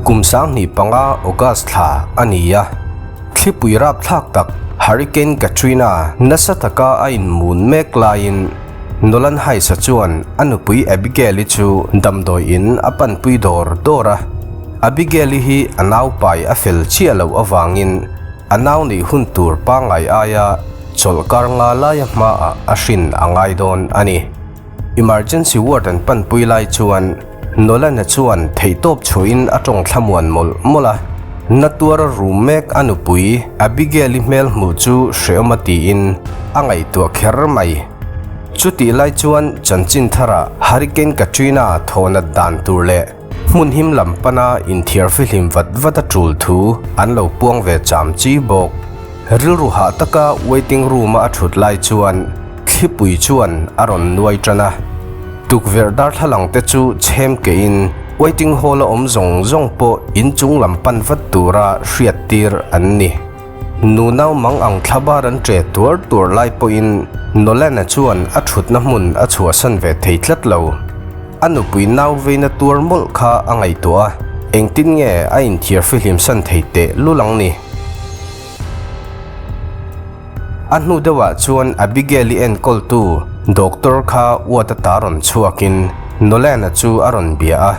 Kum 2005 August thla a ni a, thlipui rapthlak tak Hurricane Katrina nasa taka a inmun mek laiin Nolan Hayes-a chuan a nupui Abigail-i chu damdawi in a panpui dawr dawr a. Abigail-i hi a naupai a fel chiah loh avangin a nau neih hun tur pangngai aia chawlhkar nga laia hmaah a hrin a ngai dawn a ni. Emergency ward an panpui lai chuan Nolan-a chuan theihtawp chhuahin a tawng thlamuan mawlh mawlh a. Na tuara rum mek a nupui Abigail-i hmel hmuh chu hrehawm a tiin a ngaihtuah kher mai. Chutih lai chuan chanchin tharah Hurricane Katrina thawhnat dan tur leh hmun him lam pana inthiar fihlim vat vat a tul thu an lo puang ve cham chi bawk. Rilru hah taka waiting room-a a thut lai chuan Thlipui chuan a rawn nuai tan a, tukverh darthlalang te chu chhem kehin waiting hall a awm zawng zawng pawh inchung lam pan vat tura hriat tir an ni. Nunau mang ang thlabar an che tuar tuar lai pawhin Nolan-a chuan a thutna hmun a chhuahsan ve thei tlat lo. A nupui nau veina tuar mawlh kha a ngaihtuah a, engtin nge a inthiar fihlim san thei teh lul ang ni? A hnu deuhah chuan Abigail-i enkawltu doctor kha ward ata rawn chhuakin Nolan-a chu a rawn bia a,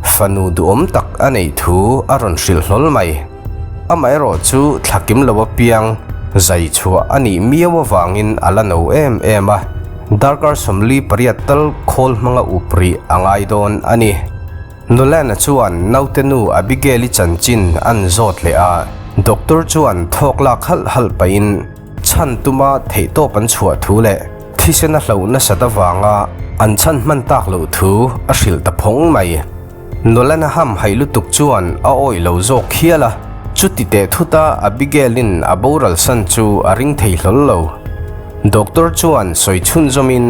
fanu duhawm tak a neih thu a rawn hrilh hlawl mai. Amaherawh chu thla kim lo apiang zai chhuah a nih miau avangin a la no em em a, darkar 48 tal khawl hmanga up rih a ngai dawn a ni. Nolan-a chuan naute nu Abigail-i chanchin an zawt leh a, doctor chuan thawk lak halh halh pahin chhan tuma theihtawp an chhuah thu leh thisen a hloh nasat avanga an chhan hman tak loh thu a hrilh ta phawng mai. Nolan-a ham haih lutuk chuan a awih lo zawk hial a, chuti teh thuta Abigail-in a boral san chu a ring thei hlawl lo. Doctor chuan sawi chhunzawmin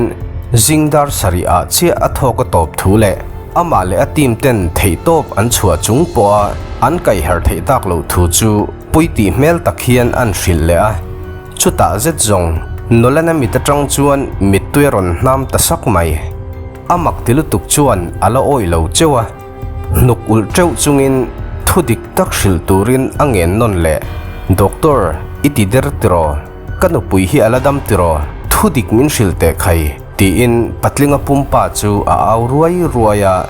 zing dar sarih ah chiah a thawk a tawp thu leh amah leh a team ten theihtawp an chhuah chung pawha an kaihherh theih tak loh thu chu pui tih hmel tak hian an hrilh leh a. Chutah zet zawng Nolan-a mit atang chuan mittui a rawn hnam ta sak mai. A mak ti lutuk chuan a la awih lo cheuh a, hnuk ulh teuh chungin thu dik tak hrilh turin a ngen nawn leh, Doctor, i ti der tiraw? Ka nupui hi a la dam tiraw? Thu dik min hrilh teh khai, tiin patlinga pumpa chu a au ruai ruai a.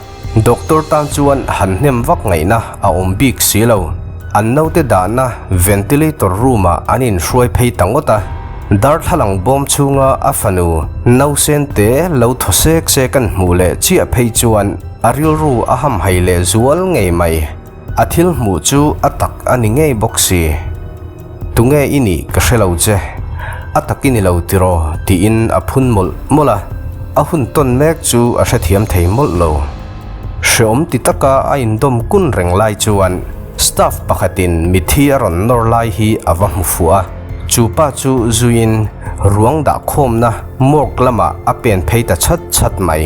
Doctor tan chuan han hnem vak ngaihna a awm bik si lo. An naute dahna ventilator room-ah an inhruai phei ta ngawt a. Darthlalang bawm chhunga a fanu nausen te lo thaw sek sek an hmuh leh chiah phei chuan a rilru a hamhai leh zual ngei mai. A thil hmuh chu a tak a ni ngei bawk si. Tunge i nih ka hre lo che, a tak i ni lo tiraw tiin a phun mawlh mawlh a, a hun tawn mek chu a hrethiam thei mawlh lo. Hreawm ti taka a indawm kun reng lai chuan staff pakhatin mithi a rawn nawr lai hi a va hmu fuh a, chu pa chu zuiin ruang dahkhawmna morgue lamah a pen phei ta chhat chhat mai.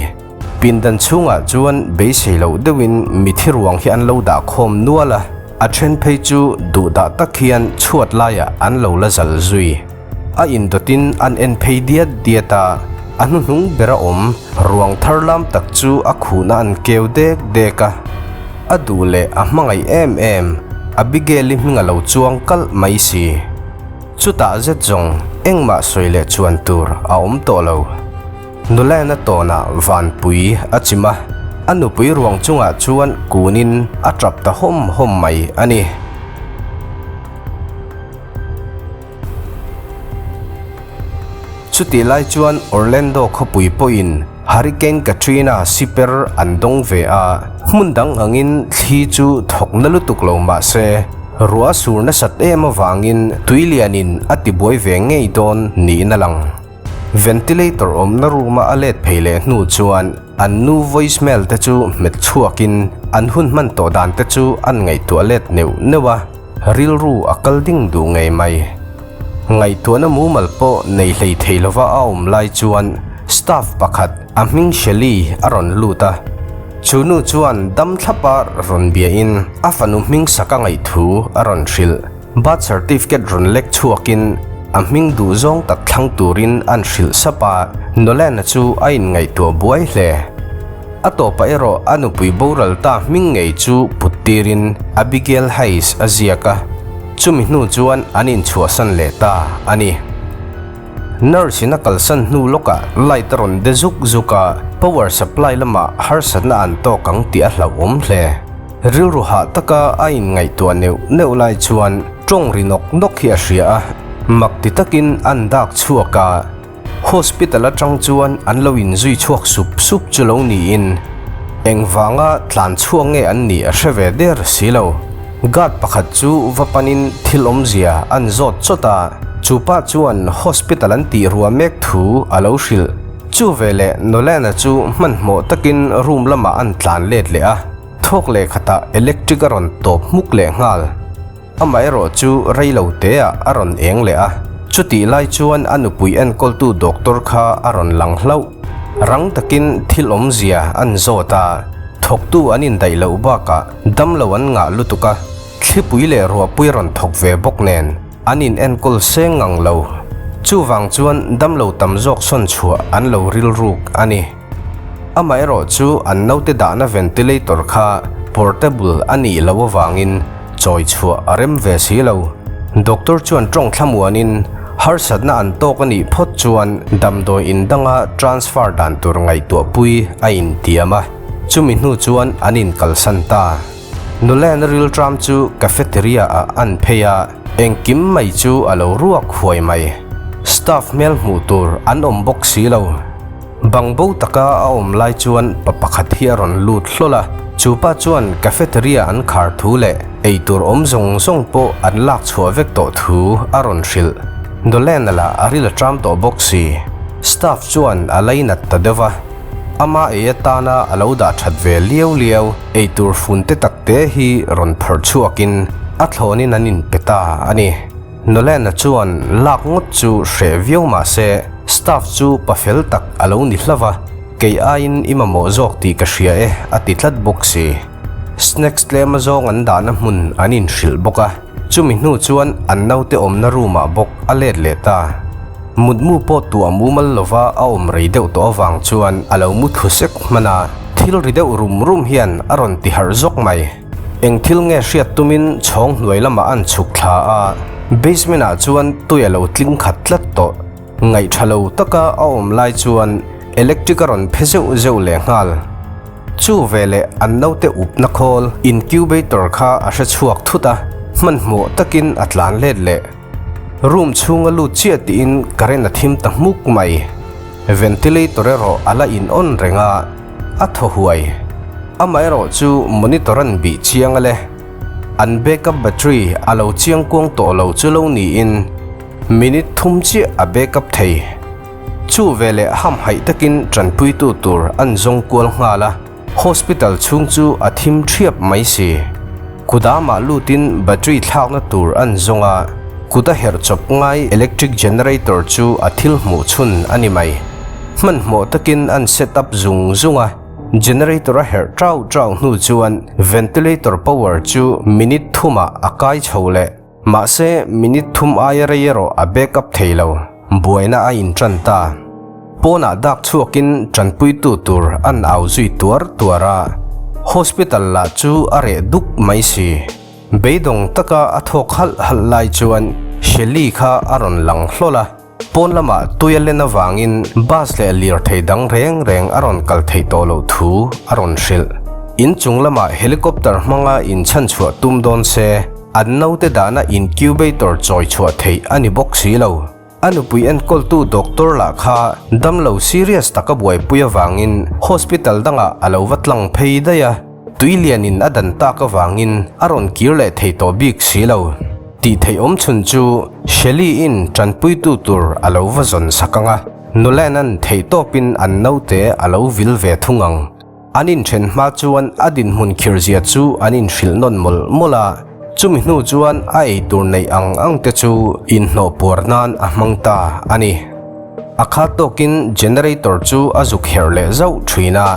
Pindan chhungah chuan beisei loh deuhin mithi ruang hi an lo dah khawm nual a, a then phei chu duhdah tak hian chhuat laiah an lo la zal zui. A indawtin an en phei diat diat a, a hnuhnung bera awm ruang thar lam tak chu a khuhna an keu dek dek a. A duh leh a hmangaih em em, Abigail-i hming a lo chuang kalh mai si. Chutah zet zawng engmah sawi leh chuan tur a awm tawh lo. Nulena tawnah vanpui a chim a, a nupui ruang chungah chuan kunin a tap ta hawm hawm mai a ni. Chutih lai chuan Orlando khawpui pawhin Hurricane Katrina siper an dawng ve a, hmun dang angin thli chu thawk na lutuk lo mah se, ruah a sur nasat em avangin tuilianin a tibuai ve ngei dawn niin a lang. Ventilator awmna room-a a let phei leh hnu chuan an nu voicemail te chu hmet chhuakin an hun hman tawh dan te chu an ngaihtuah let neuh neuh a, rilru a kal ding duh ngei mai. Ngaihtuahna mumal pawh nei hlei thei lova a awm lai chuan staff pakhat a hming Shelly a rawn lut a, chu nu chuan dam thlapa rawn biain a fanu hming sak a ngaih thu a rawn hrilh. Birth certificate rawn lek chhuakin a hming duh zawng tak thlang turin an hrilh sap a, Nolan-a chu a inngaihtuah buai hle. A tawpah erawh a nupui boral ta hming ngei chu put tirin Abigail Hayes a ziak a, chumi hnu chuan an inchhuahsan leh ta a ni. Nurse in a kalsan hnu lawkah light a rawn de zuk zuk a, power supply lamah harsatna an tawk ang tih a hlauhawm hle. Rilru hah taka a inngaihtuah neuh neuh lai chuan tawng ri nawk nawk hi a hria a, mak ti takin an dak chhuak a. Hospital atang chuan an lo inzui chhuak sup sup chu lo niin engvanga tlan chhuak nge an nih a hre ve der si lo. Guard pakhat chu va panin thil awmzia an zawt chawt a, chu pa chuan hospital an tih ruah mek thu a lo hrilh. Chu veleh Nolan-a chu hmanhmawh takin room lamah an tlan let leh a, thawk leh khatah electric a rawn tawp hmuk leh nghal. Amaherawh chu rei lo teah a rawn eng leh a, chutih lai chuan a nupui enkawltu doctor kha a rawn lang hlauh. Rang takin thil awmzia an zawt a, thawktu an indaih loh bakah damlo an ngah lutuk a, thlipui leh ruahpui rawn thawk ve bawk nen an in enkawl seng ngang lo. Chuvang chuan damlo tam zawk sawn chhuah an lo rilruk a ni. Amaherawh chu an naute dahna ventilator kha portable a nih loh avangin chawi chhuah a rem ve si lo. Doctor chuan tawng thlamuanin harsatna an tawk a nih phawt chuan damdawi in danga transfer dan tur ngaihtuahpui a intiam a, chumi hnu chuan an inkalsan ta. Nula rilṭam chu cafeteria ah an phei a, engkim mai chu a lo ruak huai mai. Staff hmel hmuh tur an awm bawk si lo. Bangbo taka a awm lai chuan pa pakhat hi a rawn lut hlawl a, chu pa chuan cafeteria an khar thu leh eitur awm zawng zawng pawh an lak chhuah vek tawh thu a rawn hrilh. Nolan-a lah a ril a ṭam tawh bawk si. Staff chuan a lainat ta deuh a, ama ei atana a lo dah ṭhat ve liau liau eitur fun te tak te hi rawn phawrh chhuakin a thlawnin an inpe ta a ni. Nolan-a chuan lak ngawt chu hreh viau mah se, staff chu pa fel tak a lo ni hlauh a, kei aiin i mamawh zawk tih ka hria e a ti tlat bawk si. Snacks tlem azawng an dahna hmun an inhrilh bawk a, chumi hnu chuan an naute awmna room ah bawk a let leh ta. Mutmu pawh tuah mumal lova a awm rei deuh tawh avang chuan a lo mu thlu sek hman a, thil ri deuh rum rum hian a rawn ti harh zawk mai. Eng thil nge hriat tumin chhawng hnuai lamah an chhuk thla a, basement ah chuan tui a lo tling khat tlat tawh. Ngaih tha lo taka a awm lai chuan electric a rawn phe zeuh zeuh leh nghal. Chu veleh an naute upna khawl incubator kha a hre chhuak thut a, hmanhmawh takin a tlan let leh. Room chhunga lut chiah tiin current a thim ta hmuk mai. Ventilator erawh a la in on reng a, a thaw huai. Amaherawh chu monitor an bih chiang a le. An backup battery a lo chiang kuang tawh lo chu lo niin minute thum chiah a backup thei. Chu veleh hamhaih takin tanpuitu tur an zawng kual nghal a. Hospital chhung chu a thim thiap mai si. Kudamah lutin battery thlakna tur an zawng a, kut a herh chawp ngai electric generator chu a thil hmuh chhun a ni mai. Hmanhmawh takin an set up zung zung a, generator a herh trau trau hnu chuan ventilator power chu minute thumah a kai chho leh. Mahse, minute thum aia rei erawh a back up thei lo. Buaina a inṭan ta. Pawnah dak chhuakin ṭanpuitu tur an au zui tuar tuar a, hospital lah chu a reh duk mai si. Beidawng taka a thawk halh halh lai chuan Shelly kha a rawn lang hlawl a. Pawn lamah tui a len avangin bus leh lirthei dang reng reng a rawn kal theih tawh loh thu a rawn hrilh. In chung lamah helicopter hmanga inchhanchhuah tum dawn se, an naute dahna incubator chawi chhuah theih a ni bawk si lo. A nupui enkawltu doctor lah kha damlo serious taka buaipui avangin hospital dangah a lo va tlang phei daih a, tui lianin a dan tak avangin a rawn kir leh thei tawh bik si lo. Tih theih awm chhun chu Shelly-in tanpuitu tur a lo va zawn sak ang a, Nolan-a'n theihtawpin an naute a lo vil ve thung ang. An inthen hma chuan a dinhmun khirzia chu an inhrilh nawn mawlh mawlh a, chumi hnu chuan a eitur neih ang ang te chu inhnawh puar nan a hmang ta a ni. A khat tawkin generator chu a zuk herh leh zauh thin a.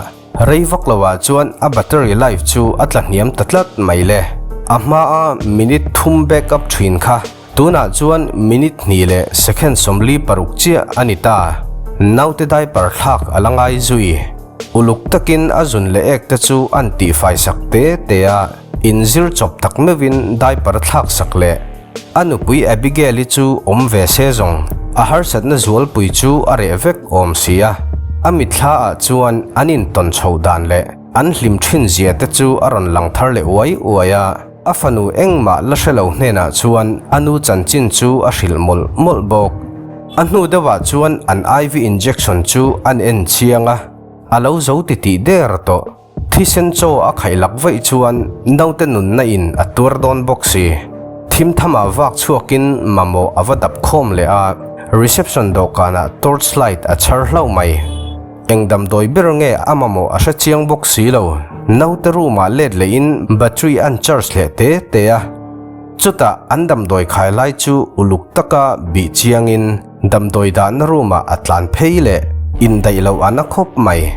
Rei vak lo ah chuan a battery life chu a tla hniam ta tlat mai le. A hma a minute thum back up thin kha tunah chuan minute hnih leh second 46 chiah a ni ta. Naute diaper thlak a la ngai zui. Uluk takin a zun leh ek te chu an tihfai sak te te a, inzir chawp tak meuhin diaper a thlak sak leh. A nupui Abigail-i chu awm ve se zawng, a harsatna zualpui chu a reh vek awm si a. A mitthla ah chuan an intawn chhoh dan leh an hlim thin zia te chu a rawn lang thar leh uai uai a. A fanu engmah la hre lo hnenah chuan a nu chanchin chu a hrilh mawlh mawlh bawk. A hnu deuhah chuan an IV injection chu an en chiang a, a lo zo ti tih der tawh. Thisen chaw a khaih lak vaih chuan naute nunna in a tuar dawn bawk si. Thim thamah vak chhuakin mamawh a va dap khawm leh a, reception dawhkanah torch light a chhar hlauh mai. Eng damdawi ber nge a mamawh a hre chiang bawk si lo. Naute room ah let lehin battery an charge leh te te a. Chutah an damdawi khai lai chu uluk taka bih chiangin damdawi dahna room ah a tlan phei leh indaih loh a na khawp mai.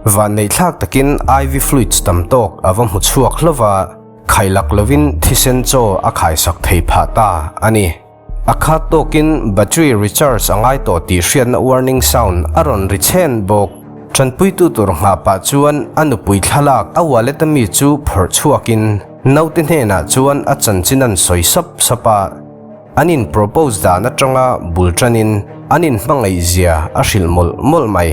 Vanneih thlak takin IV fluids tam tawk a va hmu chhuak hlauh a, khailak lovin thisen chaw a khaisak thei phah ta a ni. A khat tawkin battery recharge a ngai tawh tih hriatna warning sound a rawn ri chhen bawk. Tanpuitu tur nghah pah chuan a nupui thlalak a wallet a mi chu phawrh chhuakin naute hnenah chuan a chanchin an sawi sap sap a. An in propose dan atanga bul tanin an in hmangaih zia a hrilh mawlh mawlh mai.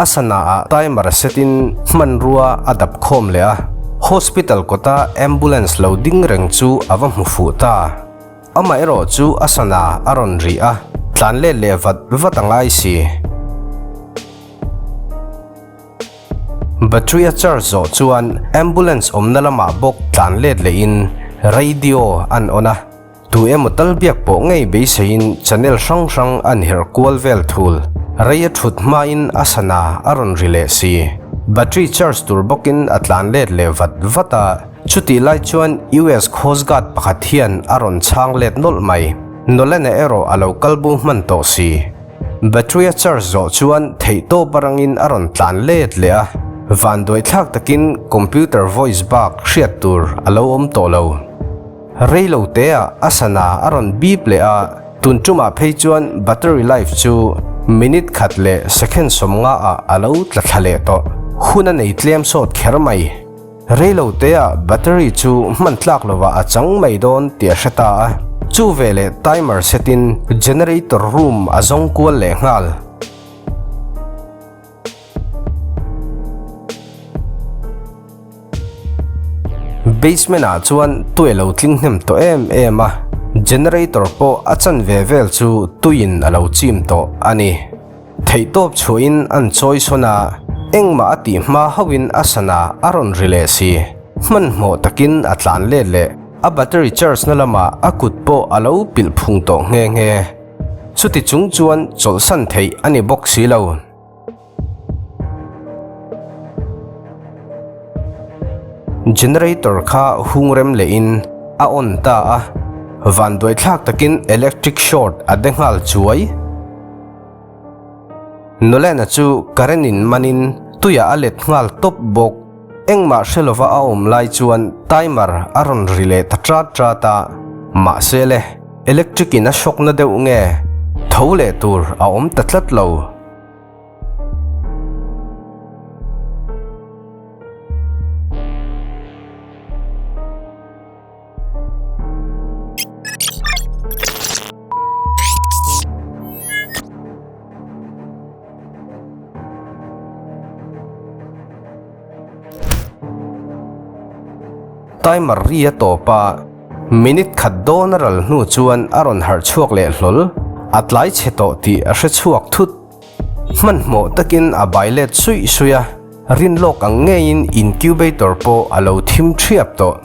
A sana ah timer a set in hmanrua a dap khawm leh a. Hospital kawta ambulance lo ding reng chu a va hmu fuh ta. Amaherawh chu a sana a rawn ri a, tlan let leh vat vat a ngai si. Battery a charge zawh chuan ambulance awmna lamah bawk tlan let lehin radio an on a, tu emaw tal biak pawh ngei beiseiin channel hrang hrang an herh kual vel thul. Rei a thut hmain a sana a rawn ri leh si. Battery charge tur bawkin a tlan let leh vat vat a. Chutih lai chuan US Coast Guard pakhat hian a rawn chhang let nawlh mai. Nolan-a erawh a lo kal bo hman tawh si. Battery a charge zawh chuan theihtawp arangin a rawn tlan let leh a, vanduaithlak takin computer voice bak hriat tur a lo awm tawh lo. Rei lo teah a sana a rawn bip leh a, tun tumah phei chuan battery life chu minute khat leh second 50 ah a lo tla thla leh tawh. Hun a nei tlem sawt kher mai. Reilo teah battery chu hman tlak lovah a chang mai dawn tih a hre ta a, chu veleh timer set in generator room a zawng kual leh nghal. Basement ah chuan tui a lo tling hnem tawh em em a, generator pawh a chanve vel chu tuiin a lo chim tawh a ni. Theihtawp chhuahin an chawi sawn a, engmah a tih hma hauhin a sana a rawn ri leh si. Hmanhmawh takin a tlan let leh, a battery charge na lamah a kut pawh a lo pilh phung tawh nghe nghe. Chuti chung chuan chawlhsan theih a ni bawk si lo. Generator kha hung rem lehin a on ta a, vanduaithlak takin electric short a de nghal chuai. Nolan-a chu current in manin tuiah a let nghal tawp bawk. Engmah hre lova a awm lai chuan timer a rawn ri leh ta ṭat ṭat a. Mahse le, electric in a shock na deuh nge tho leh tur a awm ta tlat lo. Timer ri a tawp a, minute khat dawn a ral hnu chuan a rawn harh chhuak leh hlawl, a tlai chhe tawh tih a hre chhuak thut. Hmanhmawh takin a bai let suih suih a, rinlawk ang ngeiin incubator pawh a lo thim thiap tawh.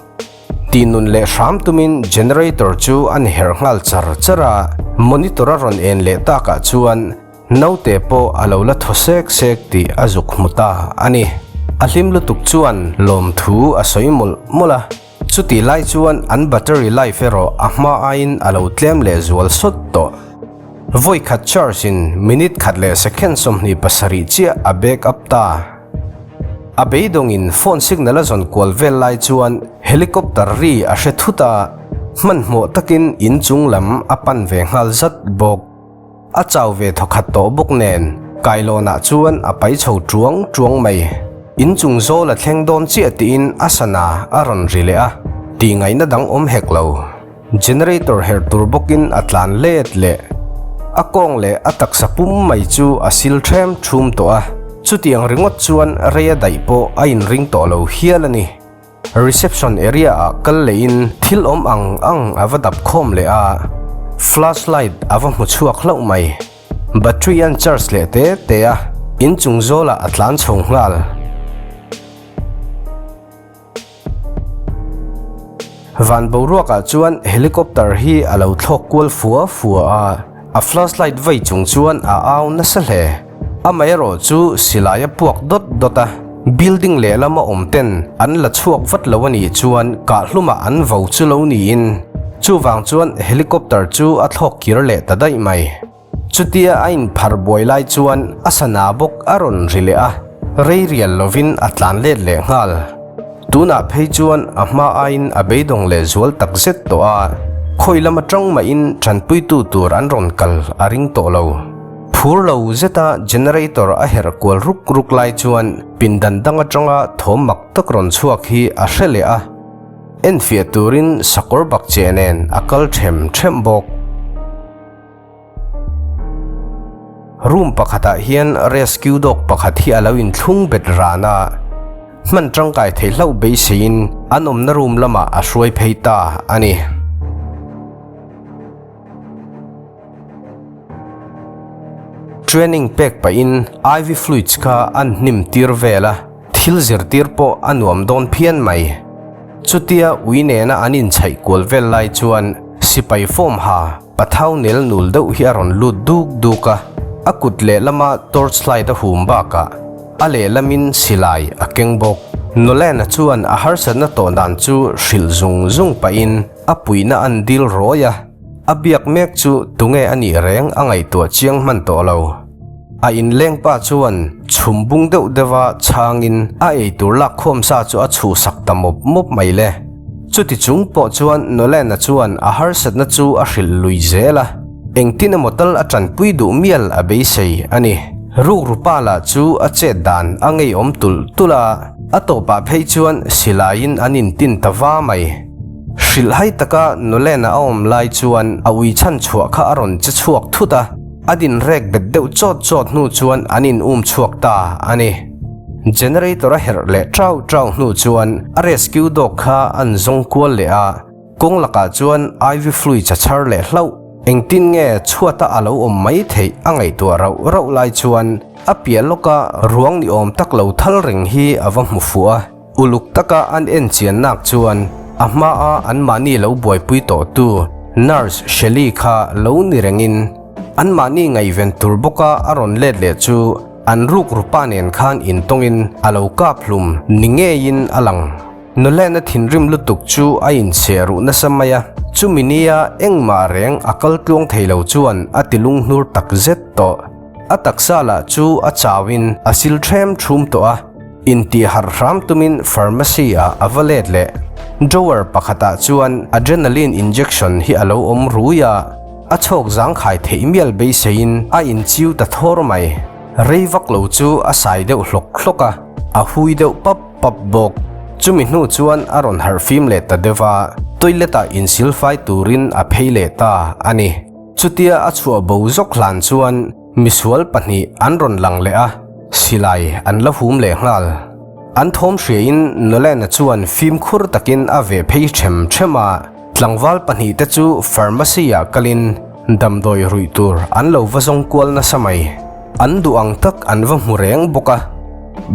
Tihnun leh hram tumin generator chu a ni herh nghal char char a, monitor a rawn en leh takah chuan naute pawh a lo la thaw sek sek tih a zuk hmu ta a ni. A hlim lutuk chuan lawmthu a sawi mawlh mawlh a, chutih lai chuan an battery life erawh a hma aiin a lo tlem leh zual sawt tawh. Vawi khat charge in minute khat leh second 27 chiah a back up ta. A beidawngin phone signal a zawn kual vel lai chuan helicopter ri a hre thut a, hmanhmawh takin in chung lam a pan ve nghal zat bawk. A chau ve thawkhat tawh bawk nen Kailawnah chuan a pai chho ṭuang ṭuang mai. Inchung zawl a thleng dawn chiah tiin a sana a rawn ri leh a, tihngaihna dang awm hek lo. Generator herh tur bawkin a tlan let leh. A kawng leh a taksa pum mai chu a sil ṭhem ṭhum tawh a, chutiang ringawt chuan rei a daih pawh a inring tawh lo hial a ni. Reception area ah kal lehin thil awm ang ang a va dap khawm leh a, flashlight a va hmu chhuak hlauh mai. Battery an charge leh te te a, inchung zawlah a tlan chho nghal. Van boruakah chuan helicopter hi a lo thlawk kual fua fua a, a flashlight vei chung chuan a au nasa hle. Amaherawh chu silai a puak dawt dawt a, building lehlama awm ten an la chhuak vat lo a nih chuan kahhlumah an vo chu lo niin chuvang chuan helicopter chu a thlawk kir leh ta daih mai. Chutia a inphar buai lai chuan a sana bawk a rawn ri leh a, rei rial lovin a tlan let leh nghal. Tunah phei chuan a hma aiin a beidawng leh zual tak zet tawh a, khawi lam atang mahin tanpuitu tur an rawn kal a ring tawh lo. Phur lo zeta generator a herh kual ruk ruk lai chuan pindan dang atanga thawm mak tak rawn chhuak hi a hre leh a. Enfiah turin sakawr bakcheh nen a kal them them bawk. Room pakhatah hian rescue dog pakhat hi a lo inthlung bet ran a, hman tangkai theih hlauh beiseiin an awmna room lamah a hruai phei ta a ni. Training pek pahin IV fluids kha an hnim tir vel a, thil zirtir pawh a nuam dawn phian mai. Chutia ui nena an inchhaih kual vel lai chuan sipai form ha Pathau nel nul deuh hi a rawn lut duk duk a, a kut lehlama torchlight a hum bakah a lehlamin silai a keng bawk. Nolan-a chuan a harsatna tawh dan chu hrilh zung zung pahin a puihna an dil rawi a, a biak mek chu tunge a nih reng a ngaihtuah chiang hman tawh lo. A inleng pa chuan chhum bung deuh deuha chhangin a eitur lak khawm sa chu a chhuhsak ta mawp mawp mai le. Chuti chung pawh chuan Nolan-a chuan a harsatna chu a hrilh lui zel a, engtin emaw tal a tanpui duh mial a beisei a ni. Rukru pa lah chu a chet dan a ngeiawm tulh tulh a, a tawpah phei chuan silaiin an intin ta va mai. Hrilhhai taka Nolan-a a awm lai chuan a ui chhan chhuah kha a rawn che chhuak thut a. A din rek bet deuh chawt chawt hnu chuan an in um chhuak ta a ni. Generator a herh leh trau trau hnu chuan a rescue dog kha an zawng kual leh a, kawng lakah chuan IV fluids a chhar leh hlauh. Engtin nge chhuata a lo awm mai theih a ngaihtuah rauh rauh lai chuan a piah lawka ruang ni awm tak lo thal reng hi a va hmu fuh a. Uluk taka an en chian nak chuan a hmaa anmahni lo buaipui tawhtu Nurse Shelly kha lo ni rengin anmahni ngaihven tur bawka a rawn let leh chu an rukru pa nen khan intawngin a lo kap hlum ni ngeiin a lang. Nolan-a thinrim lutuk chu a inchheh ruh nasa mai a, chumi nia engmah reng a kal tluang thei lo chuan a ti lunghnur tak zet tawh. A taksa lah chu a chauin a sil ṭhem ṭhum tawh a. Intih harh hram tumin pharmacy ah a va let leh. Drawer pakhatah chuan adrenaline injection hi a lo awm rui a, a chhawk zangkhai theih mial beiseiin a inchiu ta thawr mai. Rei vak lo chu a sai deuh hlawk hlawk a, a hui deuh pap pap bawk. Chumi hnu chuan a rawn harh fim leh ta deuh a, toilet ah insilfai turin a phei leh ta a ni. Chutia a chhuah bo zawk hlan chuan Misual pahnih an rawn lang leh a, silai an la hum leh nghal. An thawm hriain Nolan-a chuan fimkhur takin a veh phei ṭhem ṭhem a, tlangval pahnihte chu pharmacy-ah kalin damdawi ruih tur an lo va zawng kual nasa mai. An duh ang tak an va hmu reng bawk a.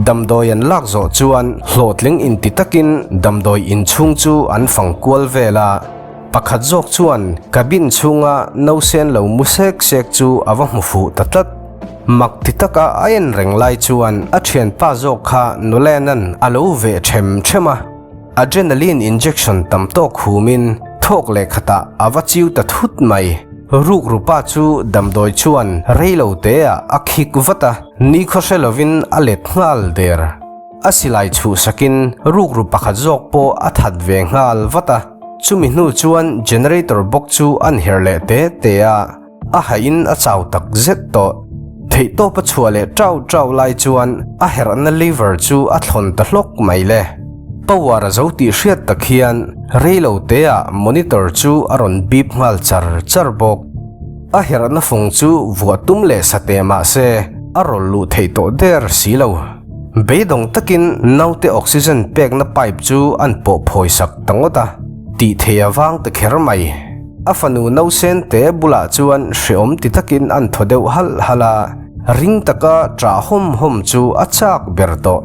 Damdawi an lak zawh chuan hlawhtling inti takin damdawi inchhung chu an fang kual vel a. Pakhat zawk chuan cabin chhunga nausen lo mu sek sek chu a va hmu fuh ta tlat. Mak ti taka a en reng lai chuan a thianpa zawk kha Nolan-a'n a lo veh ṭhem ṭhem a. Adrenaline injection tam tawk humin thawk leh khatah a va chiu ta thut mai. Rukru pa chu damdawi chuan rei lo teah a khik vat a, nikhaw hre lovin a let nghal der. A silai chhuhsakin rukru pakhat zawk pawh a that ve nghal vat a. Chumi hnu chuan generator bawk chu an her leh te te a, a hahin a chau tak zet tawh. Theihtawp a chhuah leh ṭau ṭau lai chuan a herhna lever chu a thlawn ta hlawk mai le. Power a zo tih hriat tak hian reilo teah monitor chu a rawn beep nghal char char bawk. A herhna fung chu vuah tum leh sa teh mah se a rawn luh theih tawh der si lo. Beidawng takin naute oxygen pekna pipe chu an pawh phawi sak ta ngawt a, tih thei a vang ta kher mai. A fanu nausen te bulah chuan hreawm ti takin an thaw deuh halh halh a, ring taka ṭah hawm hawm chu a chak ber tawh.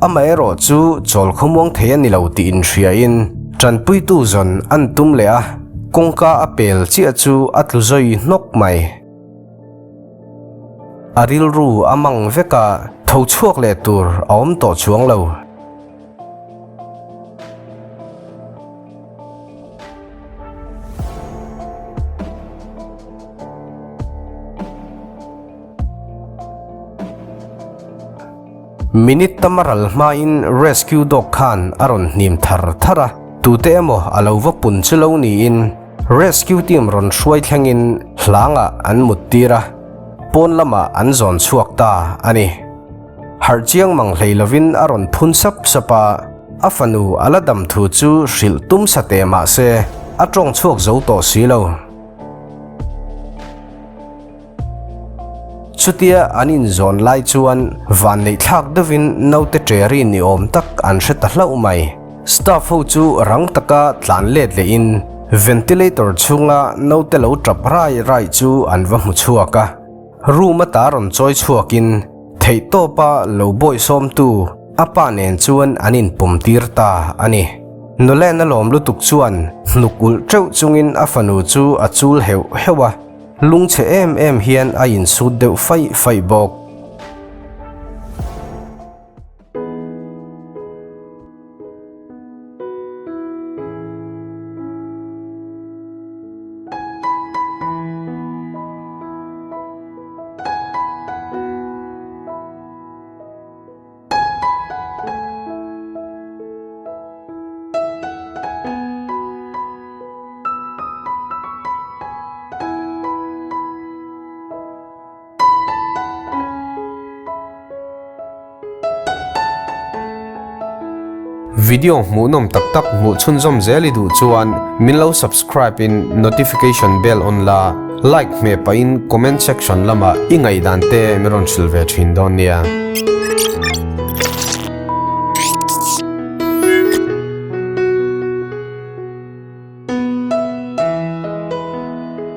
Amaherawh chu chawl khawmuang thei a ni lo tih inhriain ṭanpuitu zawn an tum leh a, kawngka a pel chiah chu a tlu zawi hnawk mai. A rilru a mang vek a, tho chhuak leh tur a awm tawh chuang lo. Minute tam a ral hmain rescue dog khan a rawn hnim thar thar a, tute emaw a lo va pun chu lo niin rescue team rawn hruai thlengin hlangah an mut tir a, pawn lamah an zawn chhuak ta a ni. Harh chiang mang hlei lovin a rawn phun sap sap a, a fanu a la dam thu chu hrilh tum sa teh mah se a tawng chhuak zo tawh si lo. Chutia an inzawn lai chuan vanneih thlak deuhin naute ṭeri ni awm tak an hre ta hlauh mai. Staff ho chu rang taka tlan let lehin ventilator chhunga naute lo ṭap rai rai chu an va hmu chhuak a. Room ata rawn chawi chhuakin theihtawpa lo bawihsawmtu a pa nen chuan an inpawm tir ta a ni. Nolan a lawm lutuk chuan hnuk ulh teuh chungin a fanu chu a chul heuh heuh a, lungchhe em em hian a insut deuh faih faih bawk. Video hmuhnawm tak tak hmuh chhunzawm zel i duh chuan min lo subscribe in notification bell on la, like hmeh pahin comment section lamah i ngaihdan te min rawn hrilh ve thin dawn nia.